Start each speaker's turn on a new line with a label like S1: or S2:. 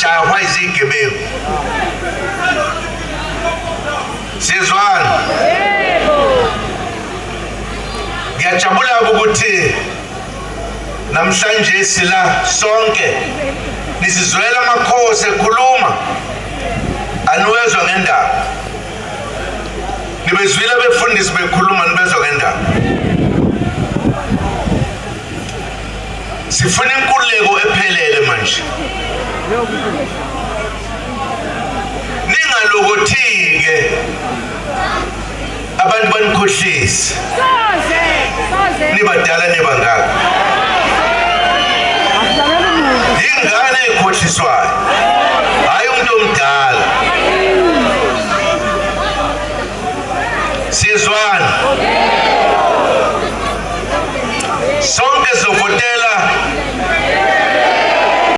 S1: Ningajahwa izigebengu. Sizwana?
S2: Yebo.
S1: Ngiyajabula ukuthi namhlanje sila sonke nisizwela amakhosi ekhuluma, aniwezwa ngendaba. Nibezwile abefundisi bekhuluma, nibezwa ngendaba. Sifuna inkululeko ephelele manje. Ningalokothi-ke abantu banikhohlise.